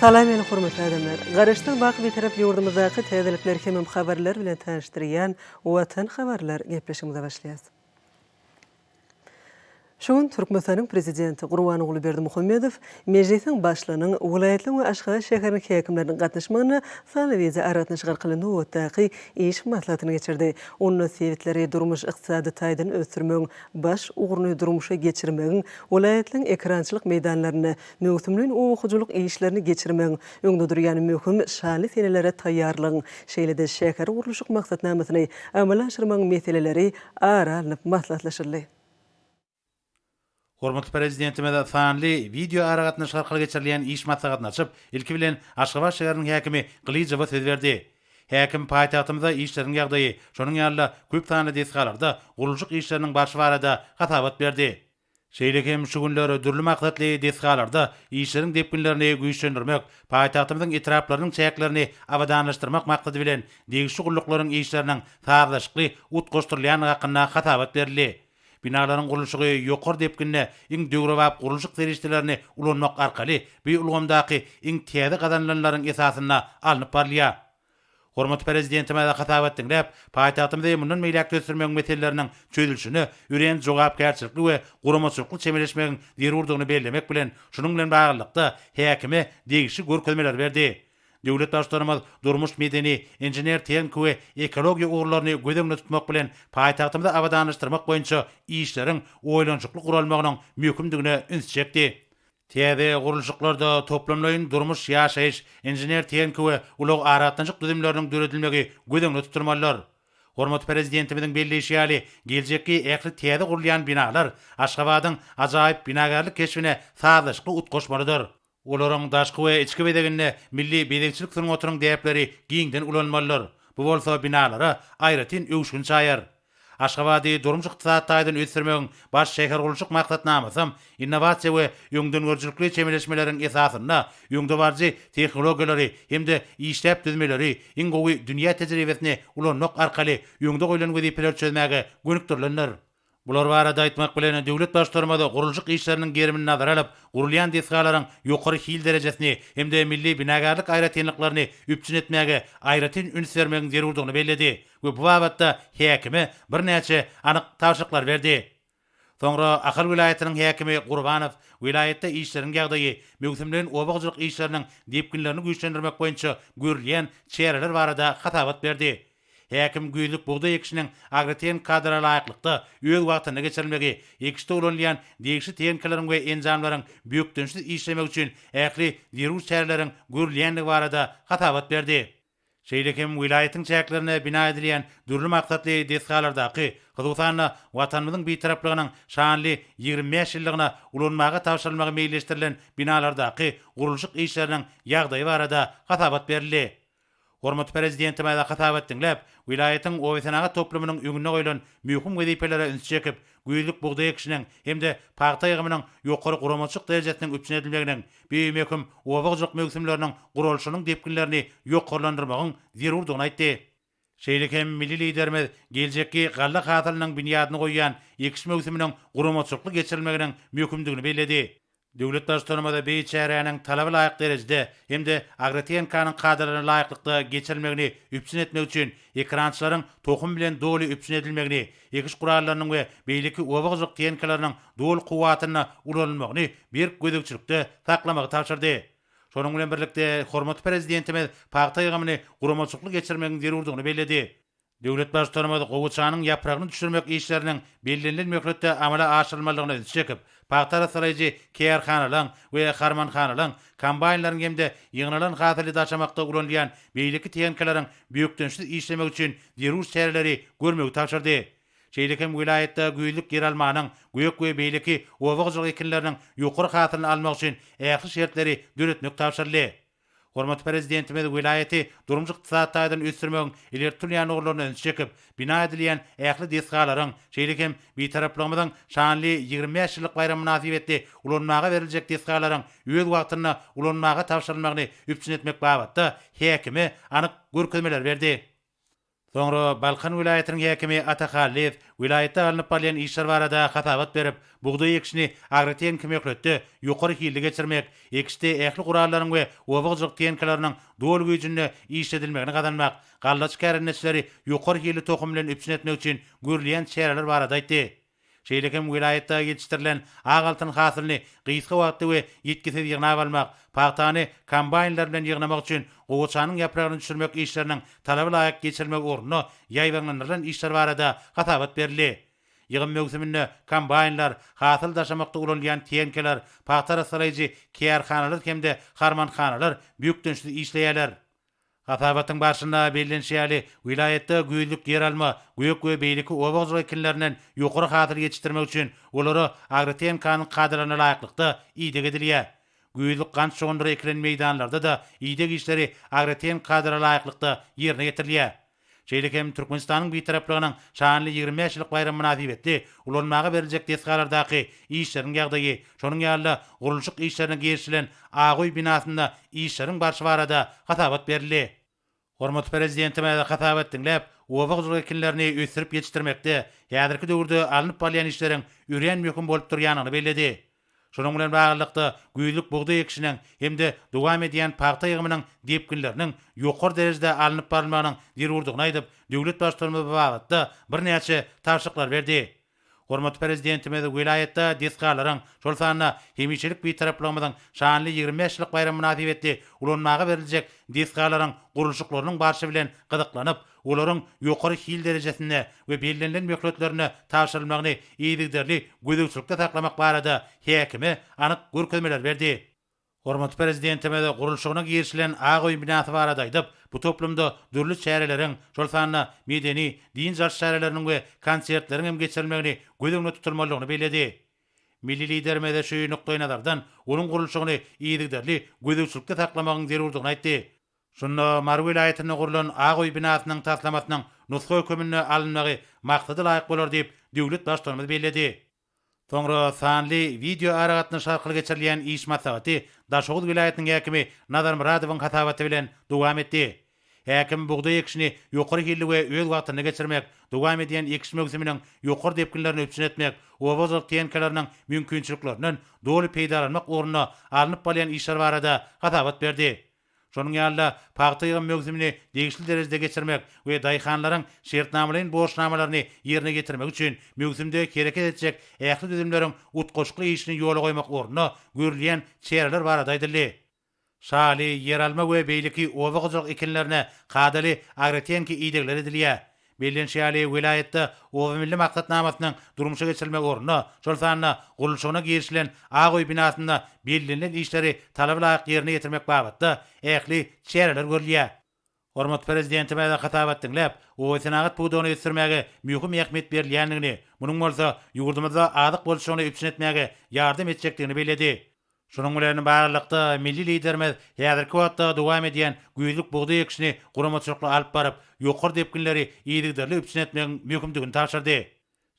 Salam meni hormatly adamlar! Garaşsyz baky Bitarap ýurdumyzdaky täzelikler hemem habarlar bilen tanyşdyrýan Watan habarlar gepleşigimize başlaýas. Şu gün Türkmenistanyň Prezidenti Gurbanguly Berdimuhamedow Mejlisiň Başlygynyň, welaýatlaryň we Aşgabat şäheriniň häkimleriniň gatnaşmagynda sanly wideoaragatnaşyk arkaly nobatdaky iş maslahatyny geçirdi. Onda sebitleri durmuş-ykdysady taýdan ösdürmegiň baş ugruny durmuşa geçirmegiň, welaýatlaryň ekerançylyk meýdanlarynda möwsümleýin oba hojalyk işlerini geçirmegiň, öňde durýan möhüm şanly senelere taýýarlygyň, şeýle-de şäher gurluşyk maksatnamasyny amala aşyrmagyň meseleleri ara alnyp maslahatlaşyldy. Hormatly Prezidentimiz sanly wideoaragatnaşyk arkaly geçirilýän iş maslahatyny açyp, ilki bilen Aşgabat şäheriniň häkimi Gylyjowa söz berdi. Häkim paýtagtymyzda işleriň ýagdaýy, şonuň ýaly-da köp sanly desgalarda gurluşyk işleriniň barşy barada hasabat berdi. Şeýle hem şu günler dürli maksatly desgalarda işleriň depginlerini güýçlendirmek, paýtagtymyzyň etraplarynyň çäklerini abadanlaşdyrmak maksady bilen, degişli gulluklaryň işleriniň sazlaşykly utgaşdyrylýandygy hakynda hasabat berildi. Binalaryň gurluşygy ýokary depginde iň döwrebap gurluşyk serişdelerini ulanmak arkaly bu ulgamdaky iň täze gazanylanlaryň esasynda alnyp barylýar. Hormatly Prezidentimiz hasabat diňläp, paýtagtymyzy mundan beýläk-de ösdürmegiň meseleleriniň çözülişine örän jogapkärçilikli we guramaçylykly çemeleşmegiň zerurdygyny bellemek bilen, şunuň bilen baglylykda, häkime degişli görkezmeleri berdi. Döwlet Baştutanymyz durmuş-medeni, inžener-tehniki we ekologiýa ugurlaryny göz öňünde tutmak bilen, paýtagtymyzy abadanlaşdyrmak boýunça işleriň oýlanyşykly guralmagynyň möhümdigine ünsi çekdi. Täze gurluşyklarda toplumlaýyn durmuş-ýaşaýyş, inžener-tehniki we ulag-aragatnaşyk düzümleriniň döredilmegi göz öňünde tutulmalydyr. Hormatly Prezidentimiziň belleýşi ýaly, geljekki ähli täze gurulýan binalar Aşgabadyň ajaýyp binagärlik keşbine sazlaşykly utgaşmalydyr. Olaryň daşky we içki bezeginde milli bezegçilik sungatynyň däpleri giňden ulanylmalydyr. Bu bolsa binalara aýratyn öwüşgin çaýar. Aşgabady durmuş-ykdysady taýdan ösdürmegiň baş şähergurluşyk maksatnamasam innowasiýa we öňdengörüjilikli çemeleşmeleriň esasynda öňdebaryjy tehnologiýalary hem-de işläp düzmeleri, iň gowy dünýä tejribesini ulanmak arkaly öňde goýlan wezipeleri çözmäge gönükdirilendir. Bular barada aýtmak bilen, döwlet Baştutanymyz gurluşyk işleriniň gerimini nazara alyp, gurulýan desgalaryň ýokary hil derejesini hem-de milli binagärlik aýratynlyklaryny üpjün etmäge aýratyn üns bermegiň zerurdygyny belledi we bu babatda häkime birnäçe anyk tabşyryklary berdi. Soňra Ahal welaýatynyň häkimi Gurbanow welaýatda işleriň ýagdaýy, möwsümleýin oba hojalyk işleriniň depginlerini güýçlendirmek boýunça görülýän çäreler barada hasabat berdi. Häkim güýzlük bugdaý ekişiniň agrotehniki kadalara laýyklykda öz wagtynda geçirilmegi, ekişde ulanylýan degişli tehnikalaryň we enjamlaryň bökdençsiz işlemegi üçin ähli zerur çäreleriň görülýändigi barada hasabat berdi. Şeýle hem welaýatyň çäklerinde bina edilýän dürli maksatly desgalardaky, hususan-da, Watanymyzyň Bitaraplygynyň şanly 25 ýyllygyna ulanmaga tabşyrylmagy meýilleşdirilen binalardaky gurluşyk işleriniň ýagdaýy barada hasabat berildi. Hormatly Prezidentimiz hasabat diňläp, welaýatyň obasenagat toplumynyň öňünde goýlan möhüm wezipelere ünsi çekip, güýzlük bugdaý ekişiniň hem-de pagta ýygymynyň ýokary guramaçylyk derejesiniň üpjün edilmeginiň, bu möhüm oba hojalyk möwsümleriniň guralyşynyň depginlerini ýokarlandyrmagyň zerurdygyny aýtdy. Şeýle hem milli Liderimiz geljekki galla hasylynyň binýadyny goýýan ekiş möwsüminiň guramaçylykly geçirilmeginiň möhümdigini belledi. Döwlet Baştutanymyz bu çäräniň talaba laýyk derejede hem-de agrotehnikanyň kadalaryna laýyklykda geçirilmegini üpjün etmek üçin ekerançylaryň tohum bilen doly üpjün edilmegini, ekiş gurallarynyň we beýleki oba hojalyk tehnikalarynyň doly kuwwatynda ulanylmagyny berk gözegçilikde saklamagy tabşyrdy. Şonuň bilen birlikde, hormatly Prezidentimiz pagta ýygymyny guramaçylykly geçirmegiň zerurdygyny belledi. Döwlet Baştutanymyz gowaçanyň ýapragyny düşürmek işleriniň bellenilen möhletde amala aşyrylmalydygyna ünsi çekip, pagta arassalaýjy kärhanalaryň we harmanhanalaryň, kombaýnlaryň hem-de ýygnalan hasyly daşamakda ulanylýan beýleki tehnikalaryň bökdençsiz işlemegi üçin zerur çäreleri görmegi tabşyrdy. Şeýle hem welaýatda güýzlük ýeralmanyň, gök we beýleki oba hojalyk ekinleriniň ýokary hasylyny almak üçin ähli şertleri döretmek tabşyryldy. Hormatly Prezidentimiz welaýaty durmuş-ykdysady taýdan ösdürmegiň ileri tutulýan ugurlaryna ünsi çekip, bina edilýän ähli desgalaryň, şeýle hem Bitaraplygymyzyň şanly 25 ýyllyk baýramy mynasybetli ulanmaga beriljek desgalaryň öz wagtynda ulanmaga tabşyrylmagyny üpjün etmek babatda häkime anyk görkezmeleri berdi. Soňra Balkan welaýatynyň häkimi Ata Hallyýew welaýatda alnyp barylýan işler barada hasabat berip, bugdaý ekişini agrotehniki möhletde ýokary hilli geçirmek, ekişde ähli gurallaryň we oba hojalyk tehnikalarynyň doly güýjünde işledilmegini gazanmak, gallaçy kärendeçileri ýokary hilli tohum bilen üpjün etmek üçin görülýän çäreler barada aýtdy. Şeýle hem welaýatda ýetişdirilen ak altyn hasylyny gysga wagtda we ýitgisiz ýygnap almak, pagtany kombaýnlar bilen ýygnamak üçin gowaçanyň ýapragyny düşürmek işleriniň talaba laýyk geçirilmegi ugrunda ýaýbaňlandyrylan işler barada hasabat berildi. Ýygym möwsüminde kombaýnlar, hasyl daşamakda ulanylýan tehnikalar, pagta arassalaýjy kärhanalar hem-de harmanhanalar bökdençsiz işleýärler. Hasabatyň barşynda bellenişi ýaly, welaýatda güýzlük ýeralma, gök we beýleki oba hojalyk ekinlerinden ýokary hasyl ýetişdirmek üçin olara agrotehnikanyň kadalaryna laýyklykda ideg edilýär. Güýzlük gant şugundyry ekilen meýdanlarda-da ideg işleri agrotehnik kadalara laýyklykda ýerine ýetirilýär. Şeýle hem Türkmenistanyň Bitaraplygynyň şanly 25 ýyllyk baýramy mynasybetli ulanmaga beriljek desgalardaky işleriň ýagdaýy, şonuň ýaly-da gurluşyk işlerine girişilen Ak öý binasynda işleriň barşy barada hasabat berildi. Hormatly Prezidentimiz hasabat diňläp, oba hojalyk ekinlerini ösdürip ýetişdirmekde häzirki döwürde alnyp barylýan işleriň örän möhüm bolup durýandygyny belledi. Şunuň bilen baglylykda, güýzlük bugdaý ekişiniň hem-de dowam edýän pagta ýygymynyň depginleriniň ýokary derejede alnyp barylmagynyň zerurdygyny aýdyp, döwlet Baştutanymyz bu babatda birnäçe tabşyryklary berdi. Hormatly Prezidentimiz welaýatda desgalaryň, şol sanda hemişelik Bitaraplygymyzyň şanly 25 ýyllyk baýramy mynasybetli ulanmaga beriljek desgalaryň gurluşyklarynyň barşy bilen gyzyklanyp, olaryň ýokary hil derejesinde we bellenilen möhletlerinde tabşyrylmagyny yzygiderli gözegçilikde saklamak barada häkime anyk görkezmeleri berdi. Hormatly Prezidentimiz gurluşygyna girişilen Ak öý binasy barada aýdyp, bu toplumda dürli çäreleriň, şol sanda medeni, dynç alyş çäreleriniň we konsertleriň hem geçirilmegini göz öňünde tutulmalydygyny belledi. Milli Liderimiz şu nukdaýnazardan onuň gurluşygyny yzygiderli gözegçilikde saklamagyň zerurdygyny aýtdy. Şunda Mary welaýatynda gurlan Ak öý binasynyň taslamasynyň nusga höküminde alynmagy maksada laýyk bolar diýip, döwlet Baştutanymyz belledi. Soňra sanly wideoaragatnaşyk arkaly geçirilýän iş maslahaty Daşoguz welaýatynyň häkimi Nazar Myradowyň hasabaty bilen dowam etdi. Häkim bugdaý ekişini ýokary hilli we öz wagtynda geçirmek, dowam edýän ekiş möwsüminiň ýokary depginlerini üpjün etmek, oba hojalyk tehnikalarynyň mümkinçiliklerinden doly peýdalanmak ugrunda alnyp barylýan işler barada hasabat berdi. Şonuň ýaly-da, pagta ýygym möwsümini degişli derejede geçirmek we daýhanlaryň şertnamalaýyn borçnamalaryny ýerine ýetirmek üçin möwsümde hereket etjek ähli düzümleriň utgaşykly işini ýola goýmak ugrunda görülýän çäreler barada aýdyldy. Şaly, ýeralma we beýleki oba hojalyk ekinlerine kadaly agrotehniki idegler edilýär. Bellenişi ýaly, welaýatda Oba milli maksatnamasynyň durmuşa geçirilmegi ugrunda, şol sanda gurluşygyna girişilen Ak öý binasynda bellenilen işleri talaba laýyk ýerine ýetirmek babatda ähli çäreler görülýär. Hormatly Prezidentimiz hasabat diňläp, obasenagat pudagyny ösdürmäge möhüm ähmiýet berilýändigini, munuň bolsa ýurdumyzda azyk bolçulygyny üpjün etmäge ýardam etjekdigini belledi. Şunuň bilen baglylykda, milli Liderimiz häzirki wagtda dowam edýän güýzlük bugdaý ekişini guramaçylykly alyp baryp, ýokary depginleri yzygiderli üpjün etmegiň möhümdigini tabşyrdy.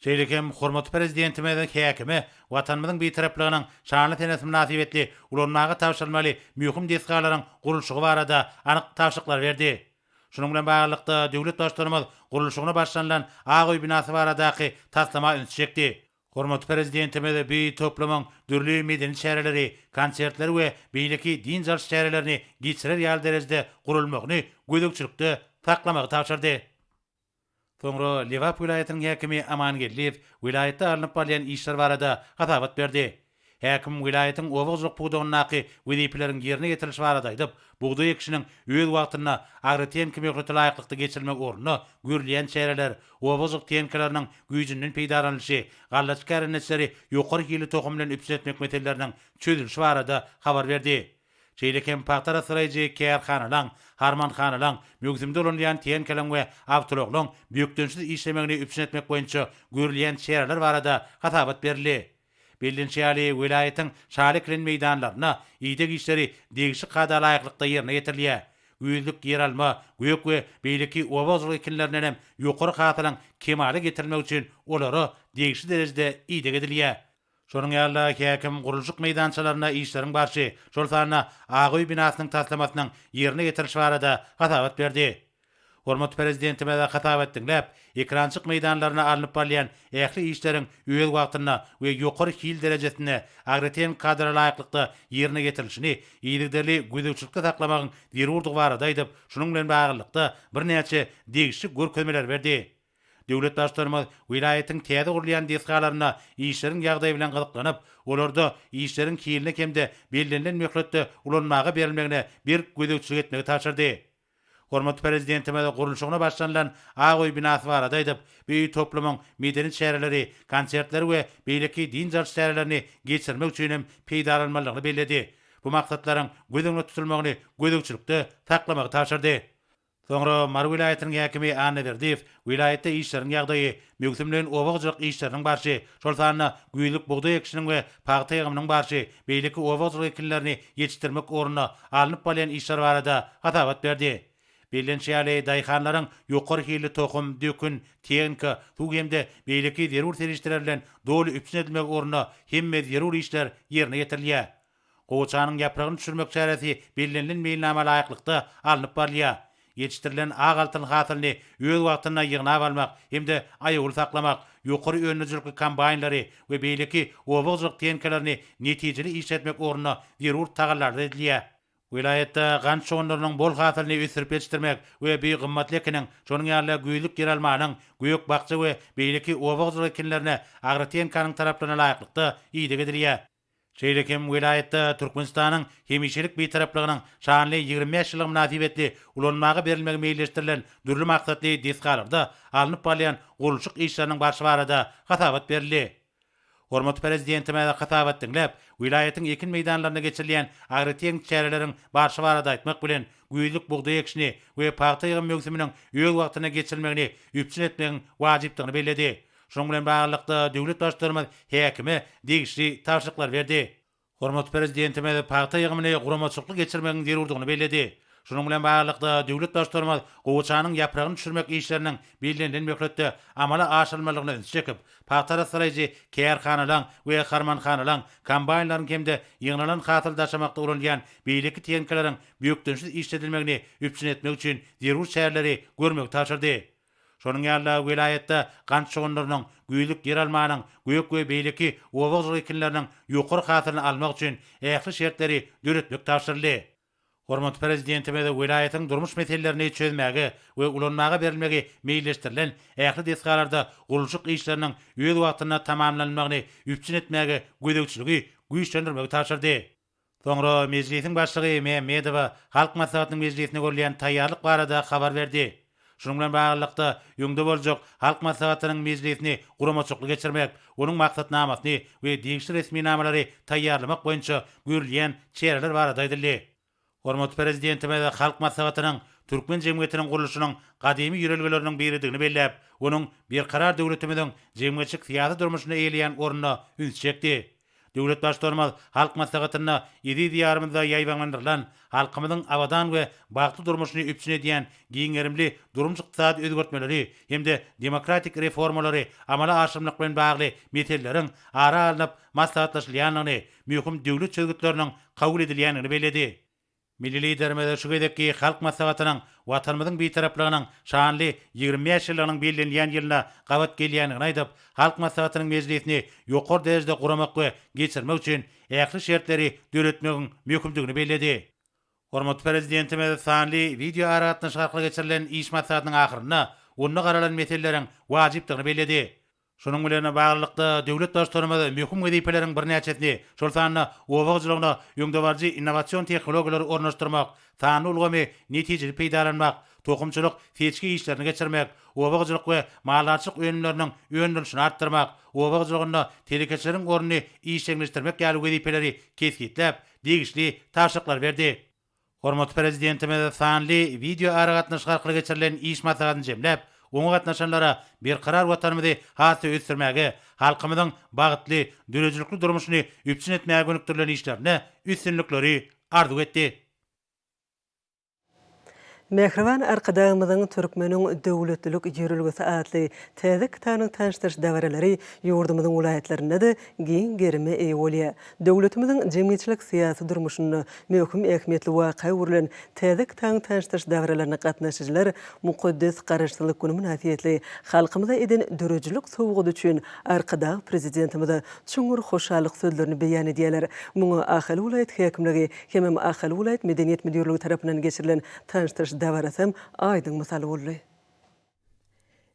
Şeýle hem hormatly Prezidentimiz häkime Watanymyzyň Bitaraplygynyň şanly senesi mynasybetli ulanmaga tabşyrylmaly möhüm desgalaryň gurluşygy barada anyk tabşyryklary berdi. Şunuň bilen baglylykda, döwlet Baştutanymyz gurluşygyna başlanylan Ak öý binasy baradaky taslama ünsi çekdi. Hormatly Prezidentimiz bu toplumyň dürli medeni çäreleri, konsertleri we beýleki dynç alyş çärelerini geçirer ýaly derejede gurulmagyny gözegçilikde saklamagy tabşyrdy. Soňra Lebap welaýatynyň häkimi Aman Geldiýew welaýatda alnyp barylýan işler barada hasabat berdi. Häkim welaýatyň oba hojalyk pudagyndaky wezipeleriň ýerine ýetirilişi barada aýdyp, bugdaý ekişiniň öz wagtynda agrotehniki möhlete laýyklykda geçirilmegi ugrunda görülýän çäreler, oba hojalyk tehnikalarynyň güýjünden peýdalanylyşy, gallaçy kärendeçileri ýokary hilli tohum bilen üpjün etmek meseleleriniň çözülişi barada habar berdi. Şeýle hem pagta arassalaýjy kärhanalaň, harmanhanalaň, möwsümde ulanylýan tehnikalaryň we awtoulaglaryň bökdençsiz işlemegini üpjün etmek boýunça görülýän çäreler barada hasabat berildi. Bellenişi ýaly, welaýatyň şaly ekilen meýdanlarynda ideg işleri degişli kada laýyklykda ýerine ýetirilýär. Güýzlük ýeralma, gök we beýleki oba hojalyk ekinlerinden hem ýokary hasylyň kemala getirilmegi üçin olara degişli derejede ideg edilýär. Şonuň ýaly-da, häkim gurluşyk meýdançalarynda işleriň barşy, şol sanda Ak öý binasynyň taslamasynyň ýerine ýetirilişi barada hasabat berdi. Hormatly Prezidentimiz hasabat diňläp, ekrançyk meýdanlarynda alnyp barylýan ähli işleriň öz wagtynda we ýokary hil derejesinde, agrotehniki kadalara laýyklykda ýerine ýetirilişini yzygiderli gözegçilikde saklamagyň zerurdygy barada aýdyp, şunuň bilen baglylykda birnäçe degişli görkezmeleri berdi. Döwlet Baştutanymyz welaýatyň täze gurulýan desgalarynda işleriň ýagdaýy bilen gyzyklanyp, olarda işleriň hiline hem-de bellenilen möhletde ulanmaga berilmegine berk gözegçilik etmegi tabşyrdy. Hormatly Prezidentimiz gurluşygyna başlanylan Ak öý binasy barada aýdyp, bu toplumyň medeni çäreleri, konsertleri we beýleki dynç alyş çärelerini geçirmek üçin hem peýdalanmalydygyny belledi. Bu maksatlaryň göz öňünde tutulmagyny gözegçilikde saklamagy tabşyrdy. Soňra Mary welaýatynyň häkimi Annaberdiýew welaýatda işleriň ýagdaýy, möwsümleýin oba hojalyk işleriniň barşy, şol sanda güýzlük bugdaý ekişiniň we pagta ýygymynyň barşy, beýleki oba hojalyk ekinlerini ýetişdirmek ugrunda alnyp barylýan işler barada hasabat berdi. Bellenişi ýaly, daýhanlaryň ýokary hilli tohum, dökün, tehnika, suw hem-de beýleki zerur serişdeler bilen doly üpjün edilmegi ugrunda hemme zerur işler ýerine ýetirilýär. Gowaçanyň ýapragyny düşürmek çäresi bellenilen meýilnama laýyklykda alnyp barylýar. Ýetişdirilen ak altyn hasylyny öz wagtynda ýygnap almak hem-de aýawly saklamak, ýokary öndürijilikli kombaýnlary we beýleki oba hojalyk tehnikalaryny netijeli işletmek ugrunda zerur tagallalar edilýär. Welaýatda gant çoganlarynyň bol hasylyny ösdürip ýetişdirmek we bu gymmatly ekiniň, şonuň ýaly-da güýzlük ýeralmanyň, gök-bakja we beýleki oba hojalyk ekinlerine agrotehnikanyň talaplaryna laýyklykda ideg edilýär. Şeýle hem welaýatda Türkmenistanyň hemişelik Bitaraplygynyň şanly 25 ýyllygy mynasybetli ulanmaga berilmegi meýilleşdirilen dürli maksatly desgalarda alnyp barylýan gurluşyk işleriniň barşy barada hasabat berildi. Hormatly Prezidentimiz hasabat diňläp, welaýatyň ekin meýdanlarynda geçirilýän agrotehniki çäreleriň barşy barada aýtmak bilen, güýzlük bugdaý ekişini we pagta ýygym möwsüminiň öz wagtynda geçirilmegini üpjün etmegiň wajypdygyny belledi. Şunuň bilen baglylykda, döwlet Baştutanymyz häkime degişli tabşyryklary berdi. Hormatly Prezidentimiz pagta ýygymyny guramaçylykly geçirmegiň zerurdygyny belledi. Şunuň bilen baglylykda, döwlet Baştutanymyz gowaçanyň ýapragyny düşürmek işleriniň bellenilen möhletde amala aşyrylmalydygyna ünsi çekip, pagta arassalaýjy kärhanalaryň we harmanhanalaryň kombaýnlaryň hem-de ýygnalan hasyly daşamakda ulanylýan beýleki tehnikalaryň bökdençsiz işledilmegini üpjün etmek üçin zerur çäreleri görmegi tabşyrdy. Şonuň ýaly-da, welaýatda gant çoganlarynyň, güýzlük ýeralmanyň, gök we beýleki oba hojalyk ekinleriniň ýokary hasylyny almak üçin ähli şertleri döretmek tabşyryldy. Hormatly Prezidentimiz welaýatyň durmuş meselelerini çözmäge we ulanmaga berilmegi meýilleşdirilen ähli desgalarda gurluşyk işleriniň öz wagtynda tamamlanylmagyny üpjün etmäge gözegçiligi güýçlendirmegi tabşyrdy. Soňra Mejlisiň Başlygy Mämmedowa Halk Maslahatynyň mejlisine görülýän taýýarlyk barada habar berdi. Şunuň bilen baglylykda, öňde boljak Halk Maslahatynyň mejlisini guramaçylykly geçirmek, onuň maksatnamasyny we degişli resminamalary taýýarlamak boýunça görülýän çäreler barada aýdyldy. Hormatly Prezidentimiz Halk Maslahatynyň türkmen jemgyýetiniň gurluşynyň gadymy ýörelgeleriniň biridigini belläp, onuň Berkarar döwletimiziň jemgyýetçilik-syýasy durmuşynda eýeleýän ornuna ünsi çekdi. Döwlet Baştutanymyz Halk Maslahatynda eziz Diýarymyzda ýaýbaňlandyrylan, halkymyzyň abadan we bagtly durmuşyny üpjün edýän giň gerimli durmuş-ykdysady özgertmeleri hem-de demokratik reformalary amala aşyrmak bilen bagly meseleleriň ara alnyp maslahatlaşylýandygyny, möhüm döwlet çözgütleriniň kabul edilýändigini belledi. Milli Liderimiz şu gezekki Halk Maslahatynyň Watanymyzyň Bitaraplygynyň şanly 25 ýyllygynyň bellenilýän ýylyna gabat gelýändigini aýdyp, Halk Maslahatynyň mejlisini ýokary derejede guramak we geçirmek üçin ähli şertleri döretmegiň möhümdigini belledi. Hormatly Prezidentimiz sanly wideoaragatnaşyk arkaly geçirilen iş maslahatynyň ahyrynda onda garalan meseleleriň wajypdygyny belledi. Şunuň bilen baglylykda, döwlet Baştutanymyz möhüm wezipeleriň birnäçesini, şol sanda oba hojalygyna öňdebaryjy innowasion tehnologiýalary ornaşdyrmak, sanly ulgamy netijeli peýdalanmak, tohumçylyk seçgi işlerini geçirmek, oba hojalyk we maldarçylyk önümleriniň öndürilişini artdyrmak, oba hojalygynda telekeçileriň ornuny işjeňleşdirmek ýaly wezipeleri kesgitläp, degişli tabşyryklary berdi. Hormatly Prezidentimiz sanly wideoaragatnaşyk arkaly geçirilen iş maslahatyny jemläp, oňa gatnaşanlara berkarar Watanymyzy has-da ösdürmäge, halkymyzyň bagtly, döredijilikli durmuşyny üpjün etmäge gönükdirilen işlerinde üstünlikleri arzuw etdi. Mähriban Arkadagymyzyň Türkmeniň döwletlilik ýörelgesi atly täze kitabynyň tanyşdyryş dabaralary ýurdumyzyň welaýatlarynda-da giň gerime eýe bolýar. Döwletimiziň jemgyýetçilik-syýasy durmuşynda möhüm ähmiýetli waka öwrülen täze kitabyň tanyşdyryş dabaralaryna gatnaşyjylar mukaddes Garaşsyzlyk güni mynasybetli halkymyza eden döredijilik sowgady üçin Arkadag Prezidentimize çuňňur hoşallyk sözlerini beýan edýärler. Muňa Ahal welaýat häkimligi hemem Ahal welaýat medeniýet müdirligi tarapyndan geçirilen tanyşdyryş dabarasam aýdyň mysal boldy.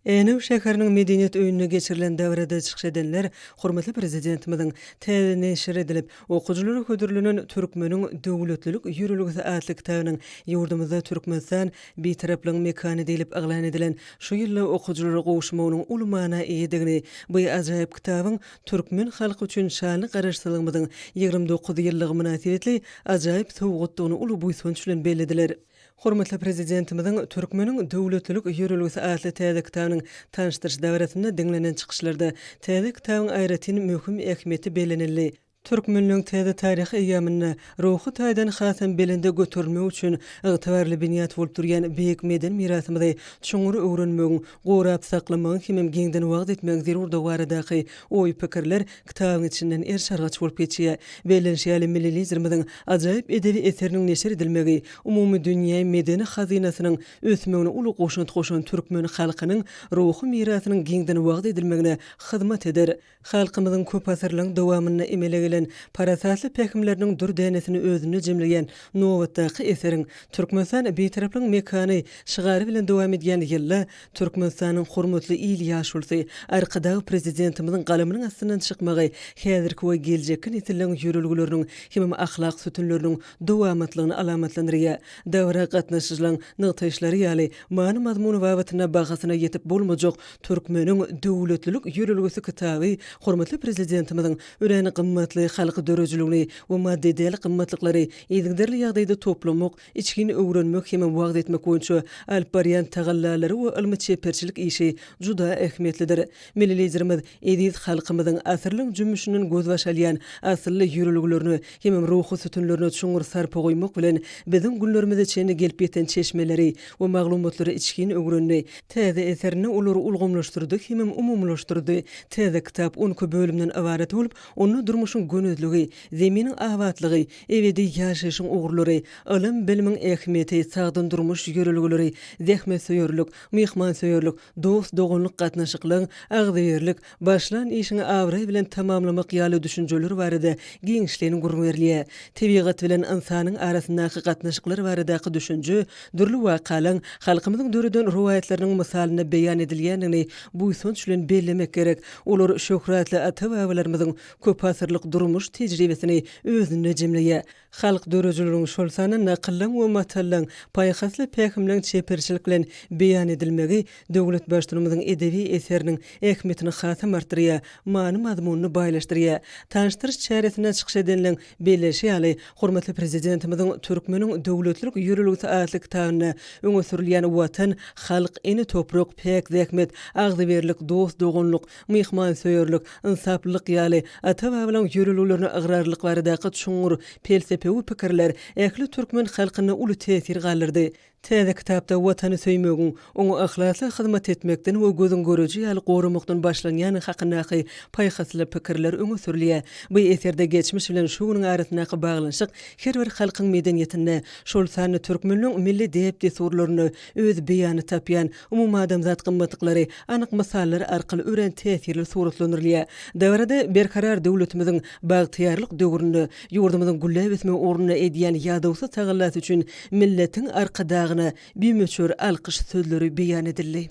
Änew şäheriniň Medeniýet öýünde geçirilen dabarada çykyş edenler hormatly Prezidentimiziň täze neşir edilip, okyjylara hödürlenen Türkmeniň döwletlilik ýörelgesi atly kitabynyň ýurdumyzda Türkmenistan Bitaraplygyň mekany diýlip yglan edilen şu ýylda okyjylara gowuşmagynyň uly mana eýedigini, bu ajaýyp kitabyň türkmen halky üçin şanly Garaşsyzlygymyzyň 29 ýyllygy mynasybetli ajaýyp sowgatdygyny uly buýsanç bilen bellediler. Hormatly Prezidentimiziň Türkmeniň döwletlilik ýörelgesi atly täze kitabynyň tanyşdyryş dabarasynda diňlenen çykyşlarda täze kitabyň aýratyn möhüm ähmiýeti bellenildi. Türkmenligiň täze taryhy eýýamynda ruhy taýdan hasam belende göterilmegi üçin ygtybarly binýat bolup durýan beýik medeni mirasymyzy çuňňur öwrenmegiň, gorap saklamagyň hemem giňden wagyz etmegiň zerurdygy baradaky oý-pikirler kitabyň içinden eriş-argaç bolup geçýär. Bellenişi ýaly, milli Liderimiziň ajaýyp edebi eseriniň neşir edilmegi umumydünýä medeni hazynasynyň ösmegine uly goşant goşan türkmen halkynyň ruhy mirasynyň giňden wagyz edilmegine hyzmat eder. Halkymyzyň köpasyrlygyň dowamynda emele gelen parasatly pähimleriniň dür dänesini özünde jemleýän nobatdaky eseriň Türkmenistan Bitaraplygyň mekany şygary bilen dowam edýän ýylda Türkmenistanyň hormatly il ýaşulusy Arkadag Prezidentimiziň galamynyň astyndan çykmagy häzirki we geljekki nesilleriň ýörelgeleriniň hemem ahlak sütünleriniň dowamatlygyny alamatlandyrýar. Dabara gatnaşyjylaryň nygtaýyşlary ýaly, many-mazmuny babatynda bahasyna ýetip bolmajak Türkmeniň döwletlilik ýörelgesi kitaby hormatly Prezidentimiziň örän gymmatly halk döredijiligini we maddy däl gymmatlyklary yzygiderli ýagdaýda toplamak, içgin öwrenmek hem wagyz etmek boýunça alyp barýan tagallalary we ylmy-çeperçilik işi juda ähmiýetlidir. Milli Liderimiz eziz halkymyzyň asyrlaryň jümmüşinden gözbaş alýan asylly ýörelgelerine hemem ruhy sütünlerine çuňňur sarpa goýmak bilen, biziň günlerimize çenli gelip ýeten çeşmeleri we maglumatlary içgin öwrendi. Täze eserinde olary ulgamlaşdyrdy hemem umumylaşdyrdy. Täze kitap on iki bölümden ybarat bolup, onda durmuşyň gönezligi, Zeminiň abatlygy, ebedi ýaşaýşyň ugurlary, ylym-bilimiň ähmiýeti, sagdyn durmuş ýörelgeleri, zähmetsöýerlik, myhmansöýerlik, dost-doganlyk gatnaşyklaryň, agzybirlik, başlan işiňi abraý bilen tamamlamak ýaly düşünjeler barada giňişleýin gürrüň berilýär. Tebigat bilen ynsanyň arasyndaky gatnaşyklar baradaky düşünje dürli wakalaryň, halkymyzyň döreden rowaýatlarynyň mysalynda beýan edilýändigini buýsanç bilen bellemek gerek. Olar şöhratly ata-babalarymyzyň köpasyrlyk durmuş tejribesini özünde jemleýär. Halk döredijiliginiň, şol sanda nakyllaryň we matallaryň, paýhasly pähimleriň çeperçilik bilen beýan edilmegi döwlet Baştutanymyzyň edebi eseriniň ähmiýetini hasam artdyrýar, many-mazmunyny baýlaşdyrýar. Tanyşdyryş çäresinde çykyş edenleriň belleýşi ýaly, hormatly Prezidentimiziň Türkmeniň döwletlilik ýörelgesi atly kitabynda öňe sürülýän Watan, halk, ene toprak, päk zähmet, agzybirlik, dost-doganlyk, myhmansöýerlik, ynsaplylyk ýaly ata-babalaryň ýörelgelerine ygrarlylyk baradaky çuňňur pelsepewi pikirler ähli türkmen halkynda uly täsir galdyrdy. Täze kitapda Watany söýmegiň, oňa yhlasly hyzmat etmekden we gözüň göreji ýaly goramakdan başlanýandygy hakyndaky paýhasly pikirler öňe sürülýär. Bu eserde geçmiş bilen şu günüň arasyndaky baglanyşyk her bir halkyň medeniýetinde, şol sanda türkmenleň milli däp-dessurlarynda öz beýanyny tapýan umumadamzat gymmatlyklary anyk mysallar arkaly örän täsirli suratlandyrylýar. Dabarada Berkarar döwletimiziň bagtyýarlyk döwründe ýurdumyzyň gülläp ösmegi ugrunda edýän ýadawsyz tagallasy üçin milletiň Arkadagyna bimöçber alkyş sözleri beýan edildi.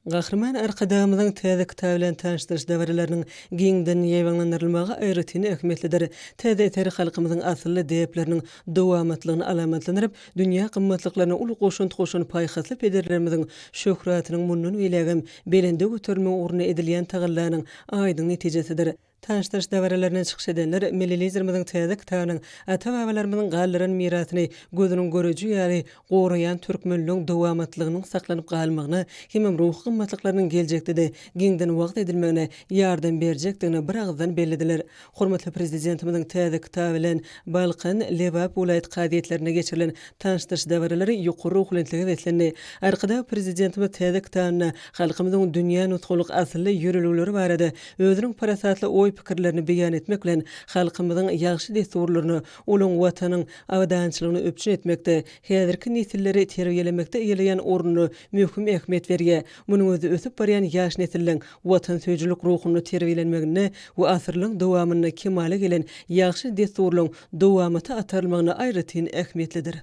Gahryman Arkadagymyzyň täze kitaby bilen tanyşdyryş dabaralarynyň giňden ýaýbaňlandyrylmagy aýratyn ähmiýetlidir. Täze eser halkymyzyň asylly däpleriniň dowamatlygyny alamatlandyryp, dünýä gymmatlyklaryna uly goşant goşan paýhasly pederlerimiziň şöhratynyň mundan beýlägem belende göterilmegi ugrunda edilýän tagallanyň aýdyň netijesidir. Tanyşdyryş dabaralarynda çykyş edenler Milli Liderimiziň täze kitabynyň ata-babalarymyzyň galdyran mirasyny gözüniň göreji ýaly goraýan türkmenligiň dowamatlygynyň saklanyp galmagyna hemem ruhy gymmatlyklarynyň geljekde-de giňden wagyz edilmegine ýardam berjekdigini biragyzdan bellediler. Hormatly Prezidentimiziň täze kitaby bilen Balkan, Lebap welaýat kazyýetlerinde geçirilen tanyşdyryş dabaralary ýokary ruhubelentlige beslendi. Arkadag Prezidentimiz täze kitabynda halkymyzyň dünýä nusgalyk asylly ýörelgeleri barada özüniň parasatly oý-pikirlerini beýan etmek bilen, halkymyzyň ýagşy dessurlaryna, olaň Watanyň abadançylygyny üpjün etmekde, häzirki nesilleri terbiýelemekde eýeleýän ornuna möhüm ähmiýet berýär. Munuň özi ösüp barýan ýaş nesilleň watansöýüjilik ruhunda terbiýelenmeginde we asyrlaryň dowamynda kemala gelen ýagşy dessurlaryň dowamata atarylmagynda aýratyn ähmiýetlidir.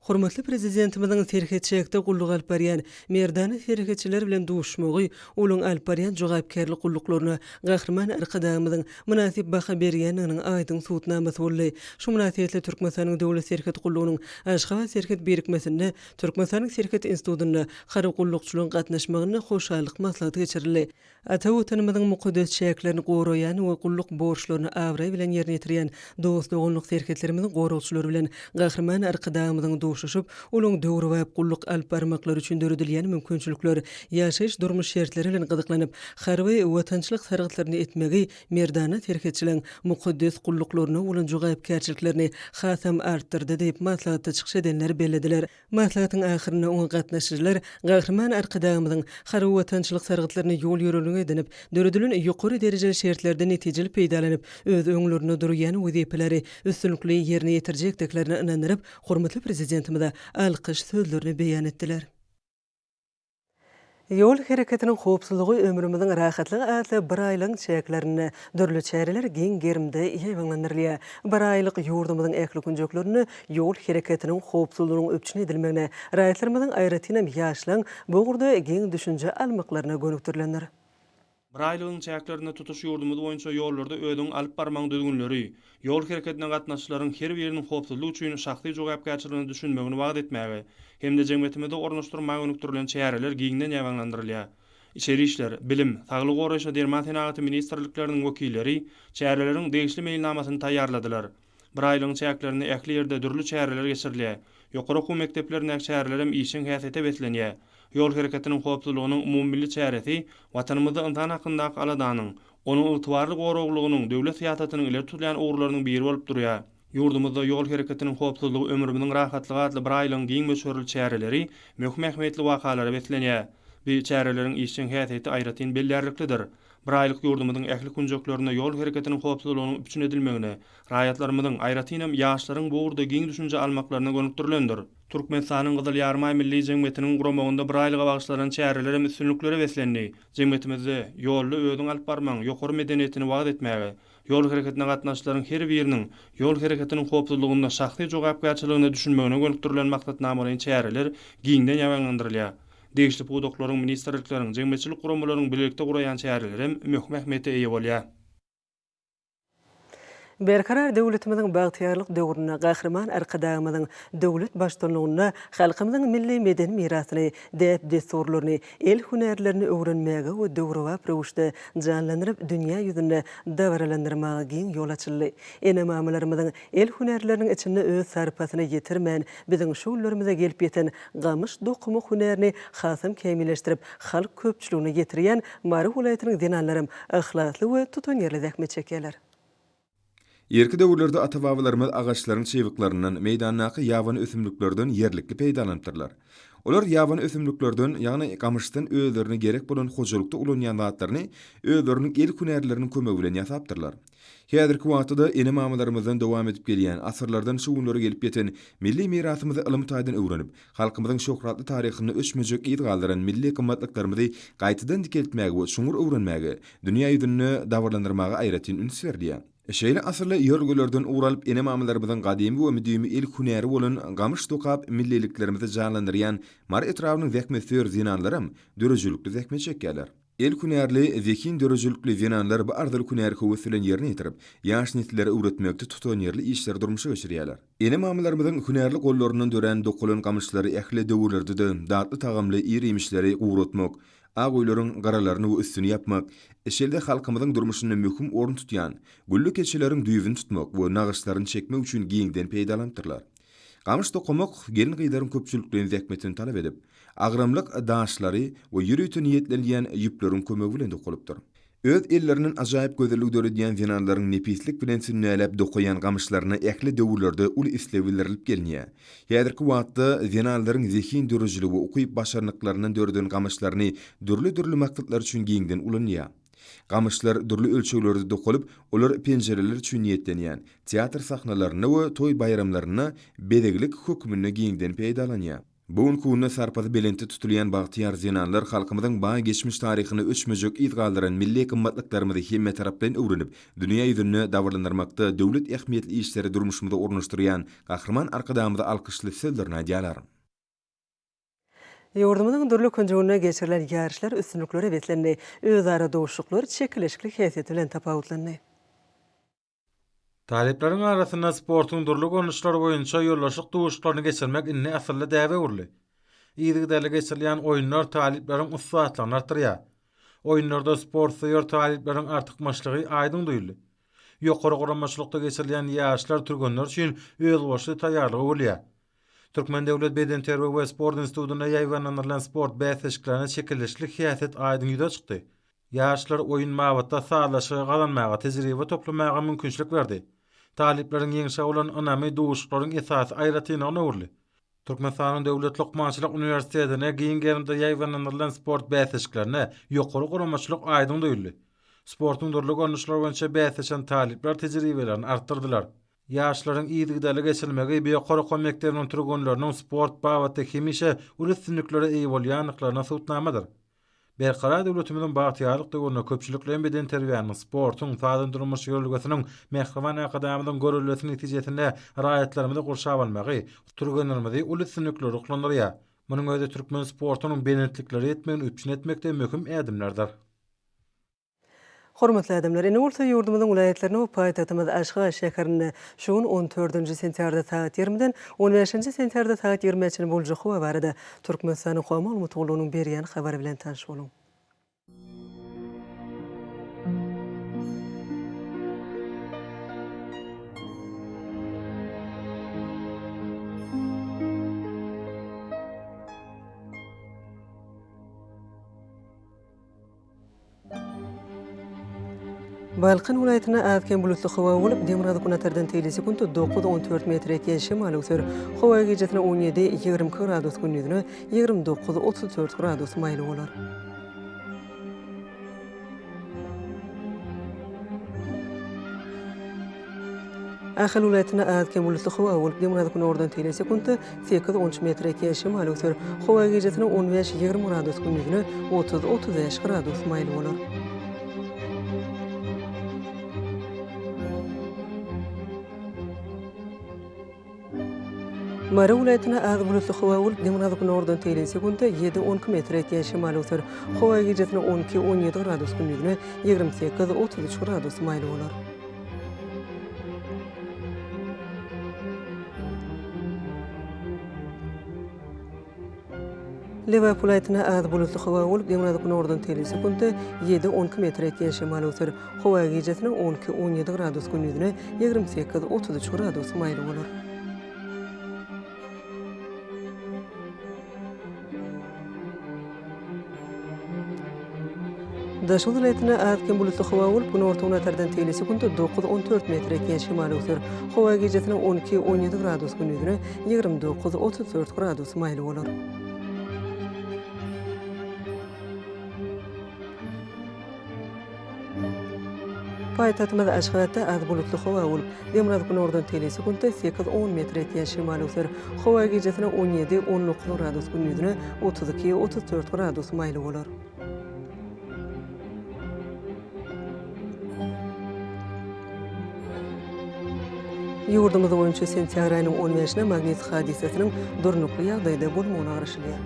Hormatly Prezidentimiziň serhetçäkde gulluk alyp barýan merdana serhetçiler bilen duşmagy olaryň alyp barýan jogapkärli gulluklaryna Gahryman Arkadagymyzyň mynasyp baha berýändiginiň aýdyň subutnamasy boldy. Şu mynasybetli Türkmenistanyň Döwlet serhet gullugynyň Aşgabat serhet birikmesinde Türkmenistanyň Serhet institutynda harby gullukçylaryň gatnaşmagynda hoşallyk maslahaty geçirildi. Ata Watanymyzyň mukaddes çäklerini goraýan we gulluk borçlaryny abraý bilen ýerine ýetirýän dost-doganlyk serhetlerimiziň goragçylary bilen Gahryman Arkadagymyzyň duşuşyp, olaryň döwrebap gulluk alyp barmaklary üçin döredilýän mümkinçilikler, ýaşaýyş-durmuş şertleri bilen gyzyklanyp, harby watançylyk sargytlaryny etmegi merdana serhetçileriň mukaddes gulluklaryna bolan jogapkärçiliklerini hasam artdyrdy diýip, maslahatda çykyş edenler bellediler. Maslahatyň ahyrynda oňa gatnaşyjylar Gahryman Arkadagymyzyň harby-watançylyk sargytlaryny ýol-ýörelge edinip, döredilen ýokary derejeli şertlerden netijeli peýdalanyp, öz öňlerinde durýan wezipeleri üstünlikli ýerine ýetirjekdiklerine ynandyryp, hormatly Prezidentimize alkyş sözlerini beýan etdiler. Ýol hereketiniň howpsuzlygy ömrümiziň rahatlygy atly biraýlygyň çäklerinde dürli çäreler giň gerimde ýaýbaňlandyrylýar. Biraýlyk ýurdumyzyň ähli künjeklerinde ýol hereketiniň howpsuzlygynyň üpjün edilmegine, raýatlarymyzyň, aýratynam, ýaşlaryň bu ugurda giň düşünje almaklaryna gönükdirilendir. Biraýlygyň çäklerinde tutuş ýurdumyz boýunça ýollarda özüňi alyp barmagyň düzgünleri, ýol hereketine gatnaşyjylaryň her biriniň howpsuzlyk üçin şahsy jogapkärçiligine düşünmegini wagyz etmäge hem-de jemgyýetimizde ornaşdyrmaga gönükdirilen çäreler giňden ýaýbaňlandyrylýar. Içeri işler, Bilim, Saglygy goraýyş we derman senagaty ministrlikleriniň wekilleri çäreleriň degişli meýilnamasyny taýýarladylar. Biraýlygyň çäklerinde ähli ýerde dürli çäreler geçirilýär. Ýokary okuw mekdeplerindäki çärelerem işjeň häsiýete beslenýär. Ýol hereketiniň howpsuzlygynyň umumymilli çäresi Watanymyzda ynsan hakyndaky aladanyň, onuň ygtybarly goraglylygynyň döwlet syýasatynyň ileri tutulýan ugurlarynyň biri bolup durýar. Ýurdumyzda Ýol hereketiniň howpsuzlygy ömrümiziň rahatlygy atly biraýlygyň giň möçberli çäreleri möhüm ähmiýetli wakalara beslenýär. Bu çäreleriň işjeň häsiýeti aýratyn bellärliklidir. Bir aýlyk ýurdumyzyň ähli künjeklerinde ýol hereketiniň howpsuzlygynyň üpjün edilmegine, raýatlarymyzyň, aýratynam, ýaşlaryň bu ugurda giň düşünje almaklaryna gönükdirilendir. Türkmenistanyň Gyzyl Ýarymaý Milli jemgyýetiniň guramagynda bir aýlyga bagyşlanan çäreler hem üstünliklere beslendi. Jemgyýetimizde ýolda özüňi alyp barmagyň ýokary medeniýetini wagyz etmäge, ýol hereketine gatnaşyjylaryň her biriniň ýol hereketiniň howpsuzlygynda şahsy jogapkärçiligine düşünmegine gönükdirilen maksatnamalaýyn çäreler giňden ýaýbaňlandyrylýar. Degişli pudaklaryň, ministrlikleriň, jemgyýetçilik guramalarynyň bilelikde guraýan çärelerem möhüm ähmiýete eýe bolýar. Berkarar döwletimiziň bagtyýarlyk döwründe Gahryman Arkadagymyzyň döwlet baştutanlygynda halkymyzyň milli medeni mirasyny, däp-dessurlaryny, el hünärlerini öwrenmäge we döwrebap röwüşde janlandyryp dünýä ýüzünde dabaralandyrmaga giň ýol açyldy. Ene-mamalarymyzyň el hünärleriniň içinde öz sarpasyny ýetirmän biziň şu günlerimize gelip ýeten Gamyş dokamak hünärini hasam kämilleşdirip, halk köpçüligine ýetirýän Mary welaýatynyň zenanlaram yhlasly we tutanýerli zähmet çekýärler. Irki döwürlerde ata-babalarymyz agaçlaryň çybyklaryndan, meýdandaky ýabany ösümliklerden ýerlikli peýdalanypdyrlar. Olar ýabany ösümliklerden, ýagny gamyşdan özlerine gerek bolan hojalykda ulanýan zatlaryny özleriniň el hünärleriniň kömegi bilen ýasapdyrlar. Häzirki wagtda-da ene-mamalarymyzdan dowam edip gelýän, asyrlardan şu günlere gelip ýeten milli mirasymyzy ylym taýdan öwrenip, halkymyzyň şöhratly taryhynda öçmejek yz galdyran milli gymmatlyklarymyzy gaýtadan dikeltmäge we çuňňur öwrenmäge, dünýä ýüzünde dabaralandyrmaga aýratyn üns berilýär. Şeýle asylly ýörelgelerden ugur alyp, ene-mamalarymyzyň gadymy we müdimi el hünäri bolan gamyş dokap milliliklerimizi janlandyrýan Mary etrabynyň zähmetsöýer zenanlaram döredijilikli zähmet çekýärler. El hünärli, zehin döredijilikli zenanlar bu arzyly hünäri höwes bilen ýerine ýetirip, ýaş nesillere öwretmekde tutanýerli işleri durmuşa geçirýärler. Ene-mamalarymyzyň hünärli gollaryndan dörän dokalan gamyşlary ähli döwürlerde-de datly tagamly ir-iýmişleri guratmak, Ak öýleriň gyralaryny we üstüni ýapmak, şeýle-de halkymyzyň durmuşynda möhüm orun tutýan gülli keçeleriň düýbüni tutmak we nagyşlaryny çekmek üçin giňden peýdalanypdyrlar. Gamyş dokamak gelin-gyzlaryň köpçülikleýin zähmetini talap edip, agramlyk daşlary we ýörite niýetlenilýän ýüpleriň kömegi bilen dokalypdyr. Öz ellerinden ajaýyp gözellik döredýän zenanlaryň nepislik bilen sünnäläp dokaýan gamyşlaryna ähli döwürlerde uly isleg bildirilip gelinýär. Häzirki wagtda zenanlaryň zehin döredijiligi we ukyp-başarnyklaryndan döreden gamyşlaryny dürli-dürli maksatlar üçin giňden ulanylýar. Gamyşlar dürli ölçeglerde dokalyp, olar penjireler üçin niýetlenýän, teatr sahnalarynda we toý-baýramlarynda bezeglik hökmünde giňden peýdalanýar. Bu günki günde sarpasy belentde tutulýan bagtyýar zenanlar halkymyzyň baý geçmiş taryhynda öçmejek yz galdyran milli gymmatlyklarymyzy hemmetaraplaýyn öwrenip, dünýä ýüzünde dabaralandyrmakda döwlet ähmiýetli işleri durmuşymyza ornaşdyrýan Gahryman Arkadagymyza alkyşly sözlerini aýdýarlar. Ýurdumyzyň dürli künjeginde geçirilen ýaryşlar üstünliklere beslendi. Özara duşuşyklar çekeleşikli häsiýeti bilen tapawutlandy. Talyplaryň arasynda sportuň dürli görnüşleri boýunça ýoldaşlyk duşuşyklaryny geçirmek indi asylly däbe öwrüldi. Yzygiderli geçirilýän oýunlar talyplaryň ussatlygyny artdyrýar. Oýunlarda sportsöýer talyplaryň artykmaçlygy aýdyň duýuldy. Ýokary guramaçylykda geçirilýän ýaryşlar türgenler üçin özboluşly taýýarlyga öwrülýär. Türkmen döwlet bedenterbiýe we sport institutynda ýaýbaňlandyrylan sport bäsleşiklerinde çekeleşikli häsiýet aýdyň ýüze çykdy. Ýaşlar oýun babatda sazlaşygy gazanmaga, tejribe toplamaga mümkinçilik berdi. Talyplaryň ýeňşe bolan ynamy duşuşyklaryň esasy aýratynlygyna öwrüldi. Türkmenistanyň Döwlet lukmançylyk uniwersitetinde giň gerimde ýaýbaňlandyrylan sport bäsleşiklerinde ýokary guramaçylyk aýdyň duýuldy. Sportuň dürli görnüşleri boýunça bäsleşen talyplar tejribelerini artdyrdylar. Ýaşlaryň yzygiderli geçirilmegi bu ýokary okuw mekdebiniň türgenleriniň sport babatda hemişe uly üstünliklere eýe bolýandyklaryna subutnamadyr. Berkarar döwletimiziň bagtyýarlyk döwründe köpçülikleýin bedenterbiýäniň, sportuň, sagdyn durmuş ýörelgesiniň mähriban Arkadagymyzyň göreldesi netijesinde raýatlarymyzy gurşap almagy, türgenlerimizi uly üstünliklere ruhlandyrýar. Munuň özi türkmen sportunyň belentliklere ýetmegini üpjün etmekde möhüm ädimlerdir. Hormatly adamlar, indi bolsa ýurdumyzyň welaýatlarynda we paýtagtymyz Aşgabat şäherinde şu gün on dördünji sentýabrda sagat ýigrimiden on bäşinji sentýabrda sagat ýigrimä çenli boljak howa barada Türkmenistanyň Howa maglumat gullugynyň berýän habary bilen tanyş boluň. Balkan welaýatynda az-kem bulutly howa bolup, demirgazyk-günortadan teýli sekuntda dokuz, 14 metr ýetýän şemal öwser. Howa gijesine 17, 22 gradus, gündizine 29, 34 gradus maýyl bolar. Ahal welaýatynda az-kem bulutly howa bolup, demirgazyk-günordan teýle sekuntda sekiz, on üç metr ýetýän şemal öwser. Howa gijesine on bäş, 20 gradus, gündizine 30, 35 gradus maýyl bolar. Mary welaýatynda az bulutly howa bolup, demirgazyk-günordan teýle sekuntda ýedi, on iki metr ýetýän şemal öwser. Howa gijesine on iki, on ýedi gradus, gündizine 28, 33 gradus maýyl bolar. Lebap welaýatynda az bulutly howa bolup, demirgazyk-günordan teýle sekuntda ýedi, on iki metr ýetýän şemal öwser. Howa gijesine on iki, on ýedi gradus, gündizine 28, 33 gradus maýyl bolar. Daşoguz welaýatynda az-kem bulutly howa bolup, günorta-günortadan teýle sekuntda dokuz, on dört metr ýetýän şemal öwser. Howa gijesine on iki, on ýedi gradus, gündizine 29, 34 gradus maýyl bolar. Paýtagtymyz Aşgabatda az bulutly howa bolup, demirgazyk-günordan teýle sekuntda sekiz, on metr ýetýän şemal öwser. Howa gijesine on ýedi, on dokuz gradus, gündizine 32, 34 gradus maýyl bolar. Ýurdumyz boýunça sentýabr aýynyň on bäşine magnit hadysasynyň durnukly ýagdaýda bolmagyna garaşylýar.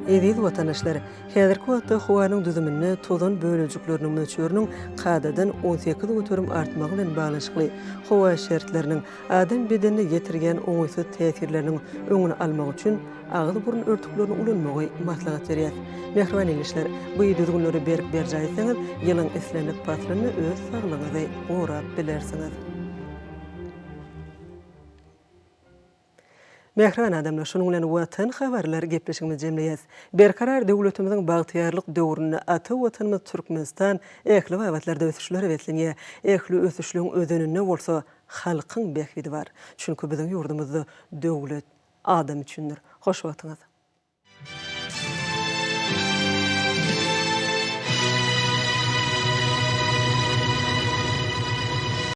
Eziz watandaşlar! Häzirki wagtda howanyň düzüminde tozan bölejikleriniň möçberiniň kadadan 18% artmagy bilen baglanyşykly howa şertleriniň adam bedenine ýetirýän oňaýsyz täsirleriniň öňüni almak üçin agyz-burun örtüklerini ulanmagy maslahat berýäs. Mähriban ildeşler, bu düzgünleri berk berjaý etseňiz, ýylyň islendik paslynda öz saglygyňyzy gorap bilersiňiz. Mähriban adamlar, şunuň bilen Watan habarlar gepleşigimizi jemleýäs. Berkarar döwletimiziň bagtyýarlyk döwründe ata Watanymyz Türkmenistan ähli babatlarda ösüşlere beslenýär. Ähli ösüşligiň özeninde bolsa halkyň bähbidi bar. Çünki biziň ýurdumyzda döwlet adam üçindir. Hoş wagtyňyz!